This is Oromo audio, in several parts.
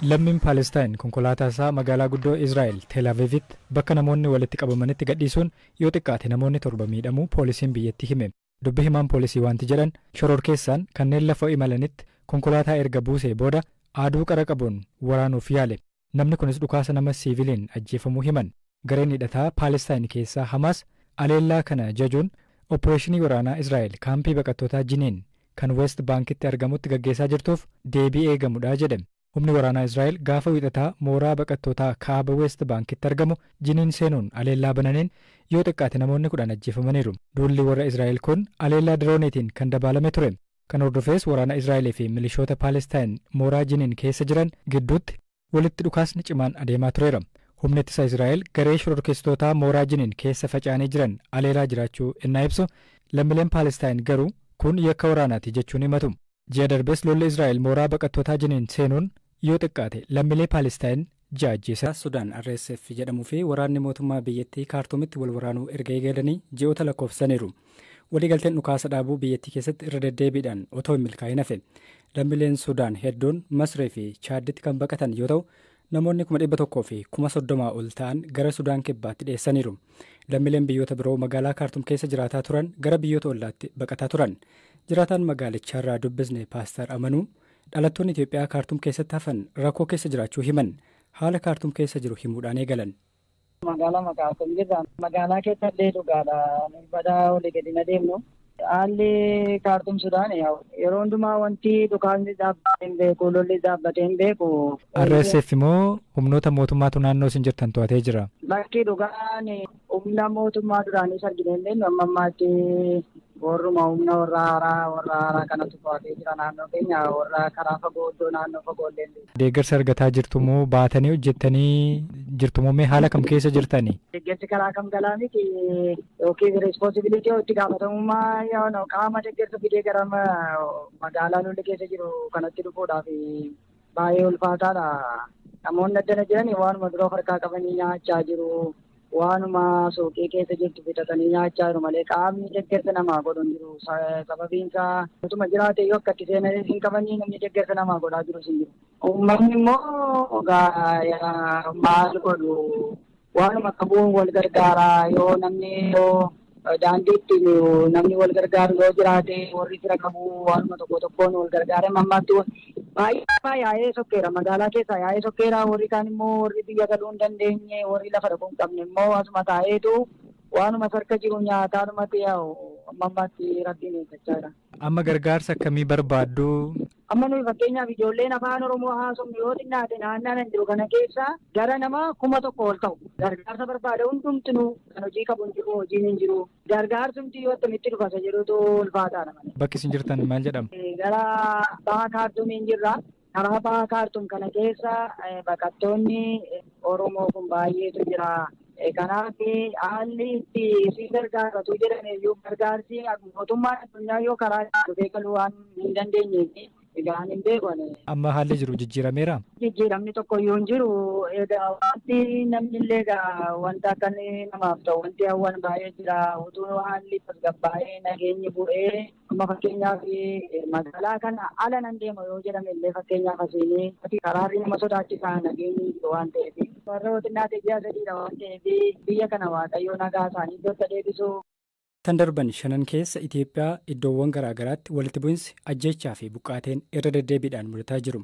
Lammiin Paalestaan konkolaataa isaa magaalaa guddoo Israa'el Tel Avivitti bakka namoonni walitti qabamanitti gadhiisuun yoo xiqqaate namoonni 7 miidhamuu poolisiin biyyattii hime. Dubbi himaan poolisii wanti jedhan shororkeessaan kanneen lafa imalanitti konkolaataa erga buusee booda aaduu qara qabuun waraanuuf yaale. Namni kunis dhukaasa nama siiviliin ajjeefamuu himan. Gareen hidhataa Paalestaan keessaa Hamaas aleellaa kana jajuun opereeshinii waraanaa Israa'el kaampii baqattootaa Jiniin kan West Baankitti argamutti gaggeessaa jirtuuf deebii eegamudha jedhe. Humni waraanaa Israa'el gaafa wiixataa mooraa baqattootaa kaaba West Baankitti argamu Jiniin seenuun aleellaa bananiin yoo xiqqaate namoonni 10 ajjeefamaniiru. Duulli warra Israa'el kun aleellaa dirooniitiin kan dabaalame ture. Kan hordofees waraana Israa'elii fi milishoota Paalestaan mooraa Jiniin keessa jiran gidduutti walitti dhukaasni cimaan adeemaa tureera. Humni ittisa Israa'el garee shororkeessitootaa mooraa Jiniin keessa faca'anii jiran aleelaa jiraachuu innaa ibsu, lammiileen Paalestaan garuu kun yakka waraanaati jechuun himatu. Ji'a darbees lolli Israa'el mooraa baqattootaa Jiniin seenuun yoo xiqqaate lammiilee Paalestaan 6 ajjeese. Sudaan RSF jedhamuu fi waraanni mootummaa biyyattii Kaartuumitti wal waraanuu erga eegalanii ji'oota lakkoofsaniiru. Waliigalteen dhukaasa dhaabuu biyyattii keessatti irra deddeebiidhaan otoo hin milkaa'in hafe. Lammiileen Sudaan hedduun Masrii fi Chaaditti kan baqatan yoo ta'u, namoonni 130,000 ol ta'an gara Sudaan kibbaatti dhiyeessaniiru. Lammiileen biyyoota biroo magaalaa Kaartuum keessa jiraataa turan gara biyyoota ollaatti baqataa turan. Jiraataan magaalichaarraa dubbisne Paastar Amanuu dhalattoonni Itoophiyaa Kaartuum keessatti hafan rakkoo keessa jiraachuu himan. Haala Kaartuum keessa jiru himuudhaan eegalan. Magaalaa Kaartuum jirra. Magaalaa keessa illee dhugaadha. Badaa olii gadi na deemnu. Haalli Kaartuum Sudaan yeroo hundumaa wanti dhukaasni dhaabbatee hin beeku, lolli dhaabbatee hin beeku. RSF immoo humnoota mootummaatu naannoo isin jirtan to'atee jira. Bakki dhugaan humna mootummaa duraanis argine hin beeknu, amma ammaatti warruma humna warra haaraa kanatu to'atee jira naannoo keenya, warra karaa fagoo iddoo naannoo fagoo illee. Deeggarsa argataa jirtu moo baatanii hojjettanii jirtu moo haala kam keessa jirtanii? Deeggarsi karaa kam galaa miti yookiin responsibility itti gaafatamummaa qaama deeggarsa fidee gara magaalaa lolli keessa jiru kanatti dhufuudhaaf baay'ee ulfaataadha. Namoonni addana jiran waanuma dura harkaa qabanii nyaachaa jiru. Waanuma suuqii keessa jirtu bitatanii nyaachaa jiru malee qaamni deeggarsa namaa godhu hin jiru. Sababiin isaa utuma jiraate yoo akka itti seenanii hin qabanii namni deeggarsa namaa godhaa jiru hin jiru. Uummanni immoo maal godhu waanuma qabuun wal gargaaraa yoo namni yoo daandiitti namni wal gargaaru yoo jiraate warri fira qabu waanuma tokko tokkoon wal gargaara. Ammaatti baay'ee yaa'ee sokkeera magaalaa keessaa yaa'ee sokkeera, warri kaan immoo warri biyya galuu hin dandeenye warri lafa dhaquu hin qabne immoo asuma taa'eetu waanuma sarka jiru nyaataadhumatti yaa'u amma ammaatti rabbiin eeggachaa jira. Amma gargaarsa akkamii barbaaddu? Amma nuyi fakkeenyaaf ijoolleen afaan Oromoo haasofnu yoo xinnaate naannoo nan jiru kana keessa gara nama 1000 ol ta'u. Gargaarsa barbaada hundumtinuu kan hojii qabu hin jiru, hojiin hin jiru. Gargaarsumti yoo akkamitti dhufa isa jedhutu ulfaataadha malee. Bakki isin jirtan maal jedhama? Gara baha Kaartuumiin jirra. Karaa baha Kaartuum kana keessa baqattoonni Oromoo kun baay'eetu jira. Kanaaf haalli itti si gargaaratu jedhame iyyuu gargaarsi mootummaan addunyaa yoo karaa dhufee galuu waan hin dandeenyeef egaa hin beeku. Amma haalli jiru jijjiirameera? Jijjiiramni tokko iyyuu hin jiru. Egaa wanti namni illee egaa wanta akka namaaf ta'u wanti hawwan baay'ee jira. Utuu haalli tasgabbaa'ee nageenyi bu'ee amma fakkeenyaaf magaalaa kana ala nan deema yoo jedhame illee fakkeenyaaf asiin karaarri nama sodaachisaa nageenyi jiru waan ta'eef. Warra xinnaa ji'a 3 waan ta'eef biyya kana Waaqayyo nagaa isaanii iddootti deebisu. Tan darban 5 keessa Itoophiyaa iddoowwan garaagaraatti walitti bu'insi ajjeechaa fi buqqaateen irra deddeebiidhaan mudataa jiru.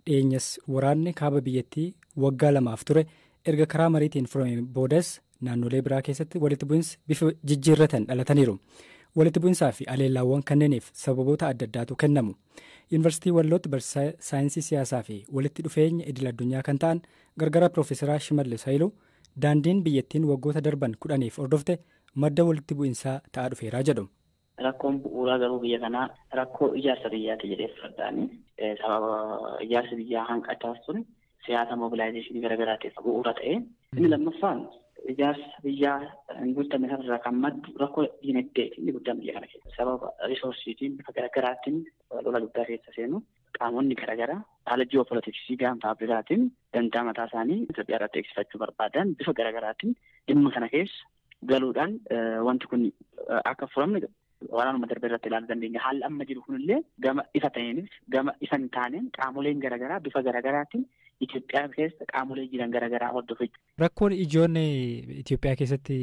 Dhiyeenyas waraanni kaaba biyyattii waggaa 2 ture erga karaa mariitiin furame boodas naannolee biraa keessatti walitti bu'insi bifa jijjiirratan dhalataniiru. Walitti bu'insaa fi aleellaawwan kanneeniif sababoota adda addaatu kennamu. Yuunivarsiitii Wallootti barsiisaa saayinsii siyaasaa fi walitti dhufeenya idil addunyaa kan ta'an gargaaraa Piroofeesaraa Shimallis Hayiluu daandiin biyyattiin waggoota darban 10 hordofte madda walitti bu'insaa ta'aa dhufeeraa jedhu. Rakkoon bu'uuraa garuu biyya kanaa rakkoo ijaarsa biyyaati jedhee fudhadhaani. Sababa ijaarsi biyyaa hanqataa sun siyaasa mobilaayizeeshinii garaagaraatiif bu'uura ta'e. Inni lammaffaan ijaarsa biyyaa hin guutamne sanarraa kan maddu rakkoo diinagdeeti inni guddaan biyya kana keessa. Sababa riisoorsiitiin bifa garaagaraatiin lola guddaa keessa seenu qaamonni garaagaraa haala ji'oopolitiksii gaanfa Afrikaatiin dantaa mataa isaanii Itoophiyaa irratti eegsifachuu barbaadan bifa garaagaraatiin dhimma kana keessa galuudhaan wanti kun akka furamne waraanuma darbe irratti ilaaluu dandeenya. Haalli amma jiru kunillee gama ifa ta'eenis gama ifa hin taaneen qaamoleen garaagaraa bifa garaagaraatiin Itoophiyaa keessa qaamolee jiran garaagaraa hordofee. Rakkoon ijoon Itoophiyaa keessatti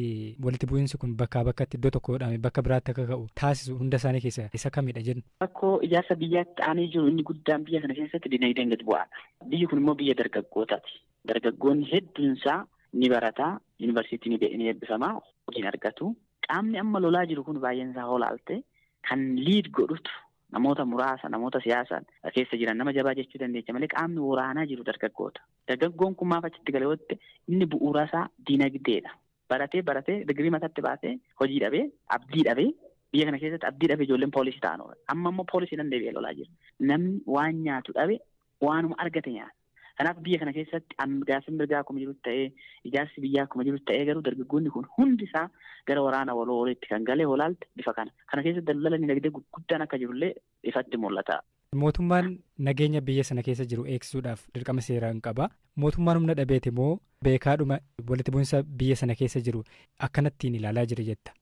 walitti bu'iinsi kun bakkaa bakkatti iddoo tokkodhaan bakka biraatti akka ka'u taasisu hunda isaanii keessa isa kamidha jennu? Rakkoo ijaarsa biyyaatti aanee jiru inni guddaan biyya kana keessatti dinagdeen gadi bu'aadha. Biyyi kun immoo biyya dargaggootaati. Dargaggoonni hedduunsaa ni barataa, yuunivarsiitii ni eebbifamaa, hojiin argatu. Qaamni amma lolaa jiru kun baay'een isaa holaalte kan liid godhutu namoota muraasa, namoota siyaasaa keessa jiran nama jabaa jechuu dandeenya malee qaamni waraanaa jiru dargaggoota. Dargaggoon kun maaf achitti galee yoo inni bu'uura isaa dinagdeedha. Baratee baratee digirii mataatti baatee hojii dhabee abdii dhabee biyya kana keessatti abdii dhabee ijoolleen poolisii ta'an oola. Amma immoo poolisii nan deebi'ee lolaa jira. Namni waan nyaatu dhabe waanuma argate nyaata. Kanaaf biyya kana keessatti gaaffiin mirgaa akkuma jiru ta'ee ijaarsi biyyaa akkuma jiru ta'ee garuu dargaggoonni kun hundi isaa gara waraana waloo walitti kan galee holaalte bifa kana. Kana keessatti daldala dinagdee gurguddaan akka jirullee ifatti mul'ata. Mootummaan nageenya biyya sana keessa jiru eegsisuudhaaf dirqama seeraan qaba. Mootummaan humna dhabeeti moo beekaadhuma walitti bu'insa biyya sana keessa jiru akkanattiin ilaalaa jira jetta?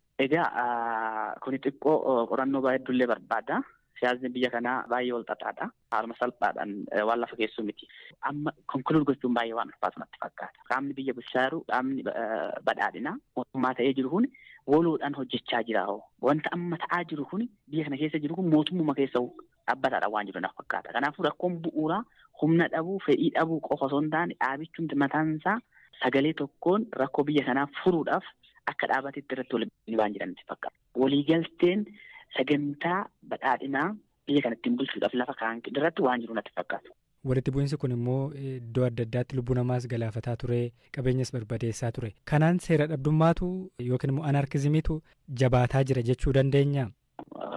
Egaa kuni xiqqoo qorannoo baay'ee barbaada. Siyaasni biyya kanaa baay'ee wal xaxaadha. Haaluma salphaadhaan waan lafa keessu miti. Amma konkuluud gochuun baay'ee waan ulfaatu natti fakkaata. Qaamni biyya bulchaa jiru, qaamni badhaadhinaa mootummaa ta'ee jiru kun waloodhaan hojjechaa jira. Wanta amma ta'aa jiru kun biyya kana keessa jiru kun mootummuma keessa dhaabbataadhaan waan jiru natti fakkaata. Kanaafuu rakkoon bu'uuraa humna dhabuu, fedhii dhabuu qofa osoo hin taane dhaabichuun mataan isaa sagalee tokkoon rakkoo biyya kanaa furuudhaaf akka dhaabateetti irratti waliin waan jiran natti fakkaata. Waliigalteen sagantaa badhaadhinaa biyya kana ittiin bulchuudhaaf lafa kaa'an irratti waan jiru natti fakkaata. Walitti bu'iinsi kun immoo iddoo adda addaatti lubbuu namaas galaafataa ture, qabeenyas barbadeessaa ture. Kanaan seera dhabdummaatu yookiin immoo anaarkizimiitu jabaataa jira jechuu dandeenya?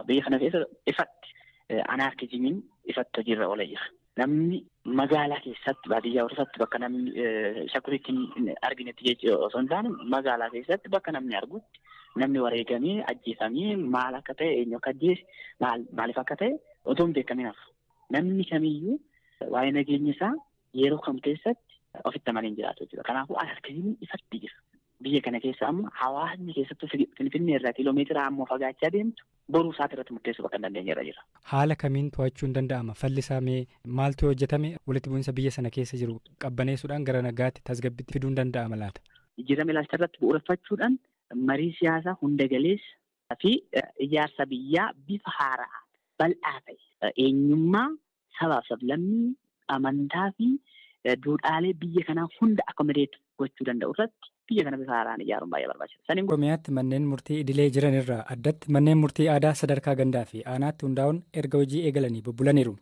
Biyya kana keessa ifatti anaarkizimiin ifatti hojiirra oolee jira. Namni magaalaa keessatti baadiyyaa keessatti bakka namni shakuriitti hin arginetti jechuu osoo hin taane magaalaa keessatti bakka namni argutti namni wareegamee ajjeefamee maal akka ta'e eenyu akka ajjeese maaliif akka ta'e otoo hin beekamin hafu. Namni kamiyyuu waa'ee nageenya isaa yeroo kam keessatti ofitti amanee hin jiraatu jechuudha. Kanaafuu anaarkizimiin ifatti jira. Biyya kana keessa amma hawaasni keessattuu Finfinnee irraa kiiloomeetira ammoo fagaachaa deemtu boruu isaati irratti murteessuu bakka hin dandeenye irra jira. Haala kamiin to'achuun danda'ama? Falli isaa mee maaltu hojjetame walitti bu'iinsa biyya sana keessa jiru qabbaneessuudhaan gara nagaatti tasgabbiitti fiduun danda'ama laata? Jijjiirama ilaalcha irratti bu'uureffachuudhaan marii siyaasaa hunda galeessa fi ijaarsa biyyaa bifa haaraa bal'aa ta'e eenyummaa sabaaf sablammii amantaa fi duudhaalee biyya kanaa hunda akkomodeet gochuu danda'u irratti biyya kana bifa haaraan ijaaruun baay'ee barbaachisaadha. Oromiyaatti manneen murtii idilee jiran irraa addatti manneen murtii aadaa sadarkaa gandaa fi aanaatti hundaa'uun erga hojii eegalanii bubbulaniiru.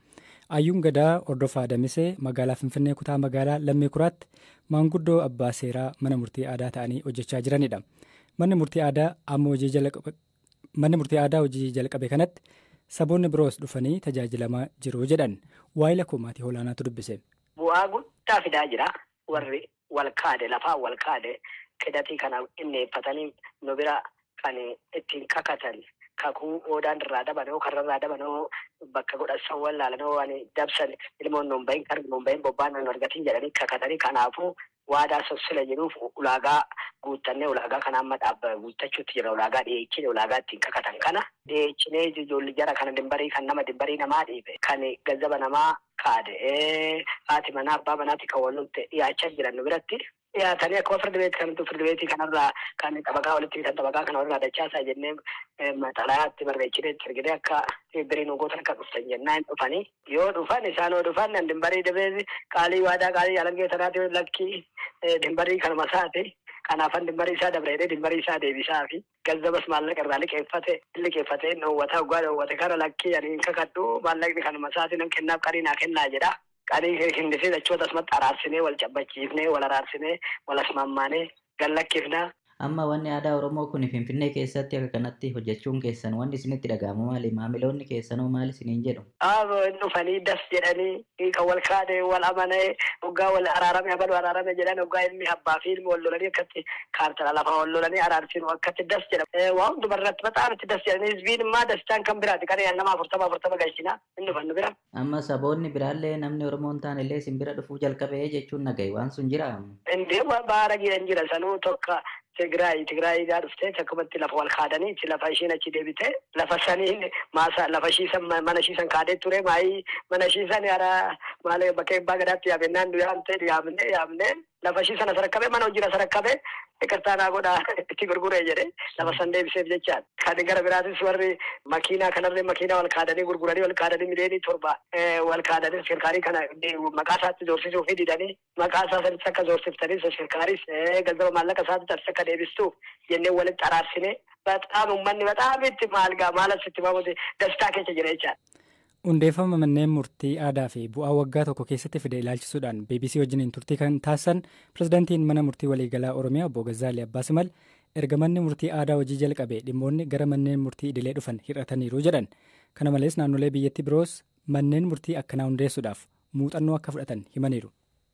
Ayyuun Gadaa Hordofaa Damisee magaalaa Finfinnee kutaa magaalaa Lammii Kuraatti maanguddoo abbaa seeraa mana murtii aadaa ta'anii hojjechaa jiranidha. Manni murtii aadaa amma hojii jalqabe kanatti saboonni biroos dhufanii tajaajilamaa jiru jedhan waayila koomaatii olaanaatu dubbise. Bu'aa guddaa fidaa jira warri wal kaade lafaa wal kaade qidatii kana inneeffatanii nu bira kan ittiin kakatan kakuu oodaan irraa dabanoo karra irraa dabanoo bakka godhasan wallaalanoo waan dabsan ilmoon nuun bahin karri nuun bahin bobbaan nuun argatin jedhanii kakatanii kanaafuu waadaa sossila jedhuuf ulaagaa guuttannee ulaagaa kana amma dhaabba guuttachuutti jira ulaagaa dhiyeechine ulaagaa ittiin kakatan kana dhiyeechinee ijoolli jara kana dimbarii kan nama dimbarii namaa dhiibe kan gazzaba namaa kaade haati manaa abbaa manaatti kan wal dhiyaachaa jiran nu biratti dhiyaatanii akkuma firdi beetii kanattu firdi beetii kanarraa kan xabaqaa walitti bitan xabaqaa kana walirraa dachaasaa jennee maxalayaatti barreechinee itti ergine akka birii nu gootan akka dhuftan jennaan dhufanii yoo dhufan isaan yoo dhufan an dimbarii dabee qaalii waadaa qaalii alangee sanaati lakkii dimbarii kanuma isaati kanaafan dimbarii isaa dabreedee dimbarii isaa deebisaa fi gazzabas maallaqa irraa liqeeffate dhoowwata hoggaa dhoowwate kana lakkii ani hin kakadhu maallaqni kanuma isaati nan kennaaf qarii naa kennaa jedha. Qarii hindisee jechoota asumatti araarsinee wal cabbachiifnee wal araarsinee wal asmaammaanee gallakkifnaa. Amma wanni aadaa Oromoo kun Finfinnee keessatti akka kanatti hojjechuun keessan wanni isinitti dhaga'amu maali? Maamiloonni keessanoo maal isiniin jedhu? Dhufanii das jedhanii kan wal kaade wal amanee hoggaa wal araarame abalu araarame jedhan hoggaa ilmi abbaa fi ilmi wal lolanii akkatti kaartala lafaa wal lolanii araarsinu akkatti das jedhama. Waa hunduma irratti baxaan itti das jedhanii hizbiin immaa dastaan kan biraati qaree nama 40 galchina inni dhufannu bira. Amma saboonni biraallee namni Oromoo hin taane illee isin bira dhufuu jalqabee jechuun nagaye waan sun jira. Indee baara jiran jira sanuu tokko Tigraay dhuftee akkumatti lafa wal kaadanii lafa ishiin achi deebitee lafa saniin maasa lafa ishiisan mana ishiisan kaadee ture maayii mana ishiisan yara maal bakka abbaa gadaatti yaabennaan nu yaamte yaamne yaamne lafa ishiisan as rakkabee mana hojiin as rakkabee iqirtaa naa godhaa itti gurguree jedhee lafa san deebiseef jechaan. Kan gara biraatis warri makiinaa kanarree makiinaa wal kaadanii gurguranii wal kaadanii miliyoonii 7 wal kaadanii shirkaarii kana maqaa isaatti zoorsisuu fi didanii maqaa isaa sanitti akka zoorsiftanii shirkaaris ganzaba maallaqa isaatti akka deebistuuf jennee walitti araarsine በጣም uummanni በጣም itti maal gaa maal asitti maamuti dastaa keessa jira jechaadha. Hundeeffama manneen murtii aadaa fi bu'aa waggaa tokko keessatti fide ilaalchisuudhaan BBC wajjiniin turtii kan taasisan pirezidaantiin mana murtii waliigalaa Oromiyaa obbo Gazzaalii Abbaasimal erga manni murtii aadaa hojii jalqabee dhimmoonni gara manneen murtii idilee dhufan hir'ataniiru jedhan. Kana malees naannolee biyyattii biroos manneen murtii akkanaa hundeessuudhaaf muuxannoo akka fudhatan himaniiru.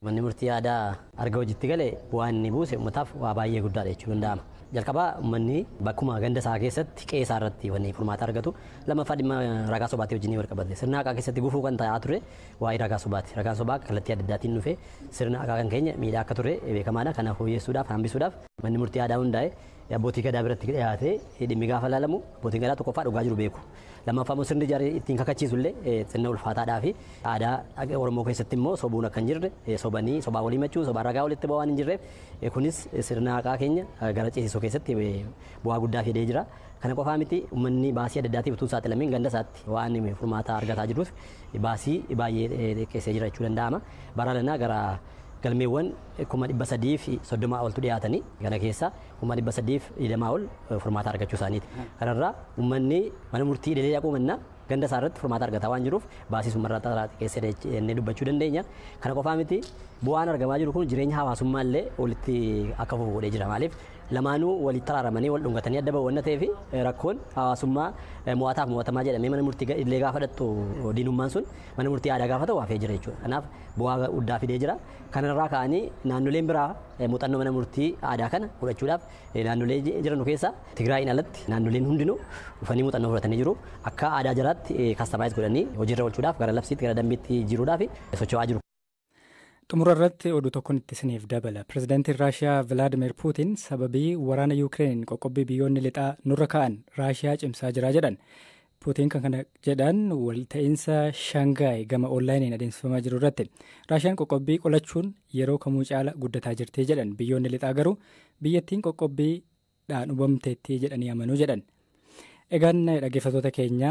Manni murtii aadaa arga hojiitti galee bu'aan inni buuse uummataaf waa baay'ee guddaadha jechuun danda'ama. Jalqabaa uummanni bakkuma ganda isaa keessatti qe'ee isaa irratti wanni furmaata argatu. Lammaffaa dhimma ragaa sobaatii wajjin wal qabate. Sirna haqaa keessatti gufuu kan ta'aa ture waa'ee ragaa sobaati. Ragaan sobaa kallattii adda addaatiin dhufee sirna haqaa kan keenya miidhaa akka ture beekamaadha. Kana fooyyessuudhaaf hambisuudhaaf manni murtii aadaa hundaa'e abbootii gadaa biratti dhiyaatee dhimmi gaafa ilaalamu abbootiin gadaa tokkoffaa dhugaa jiru beeku. Lammaffaa immoo sirni jaaree ittiin kakachiisu illee sirna ulfaataadhaa fi aadaa Oromoo keessatti immoo sobuun akka hin jirre sobanii sobaa walii machuu sobaa ragaa walitti ba'uu waan hin jirreef kunis sirna haqaa keenya gara ceesisuu keessatti bu'aa guddaa fidee jira. Kana qofaa miti, uummanni baasii adda addaatiif utuu saaxilameen ganda isaatti waan furmaata argataa jiruuf baasii baay'ee xiqqeessee jira jechuu danda'ama. Bara lanaa gara galmeewwan 330,000 oltu dhiyaatanii kana keessa 320,000 ol furmaata argachuu isaaniiti. Kanarraa uummanni mana murtii idilee dhaquu mannaa ganda isaa irratti furmaata argataa waan jiruuf baasii summarraa xiqqeessee jennee dubbachuu dandeenya. Kana qofaa miti, bu'aan argamaa jiru kun jireenya hawaasummaa illee walitti akka fufu godhee jira. Maaliif, lamaanuu walitti araaramanii wal dhungatanii adda ba'u waan ta'eef rakkoon hawaasummaa mo'ataaf mo'atamaa jedhamee mana murtii idilee gaafa dhattu diinummaan sun mana murtii aadaa gaafa ta'u hafee jira jechuudha. Kanaaf bu'aa guddaa fidee jira. Kanarraa ka'anii naannoleen biraa muuxannoo mana murtii aadaa kana fudhachuudhaaf naannolee jiran keessa Tigraayin alatti naannoleen hundinuu dhufanii muuxannoo fudhatanii jiru. Akka aadaa jiraatti customize godhanii hojiirra oolchuudhaaf gara labsiitti gara dambiitti jiruudhaaf socho'aa jiru. Xumura irratti oduu tokkoon itti isiniif dabala. Pirezidaantiin Raashiyaa Vilaadimir Puutiin sababii waraana Yuukireen qoqqobbii biyyoonni lixaa nurra ka'an Raashiyaa cimsaa jira jedhan. Puutiin kan kana jedhan walta'iinsa Shaangaay gama onlaayiniin adeemsifamaa jiru irratti. Raashiyaan qoqqobbii qolachuun yeroo kamuu caala guddataa jirti jedhan. Biyyoonni lixaa garuu biyyattiin qoqqobbiidhaan hubamteetti jedhanii amanuu jedhan. Egaan dhaggeeffattoota keenya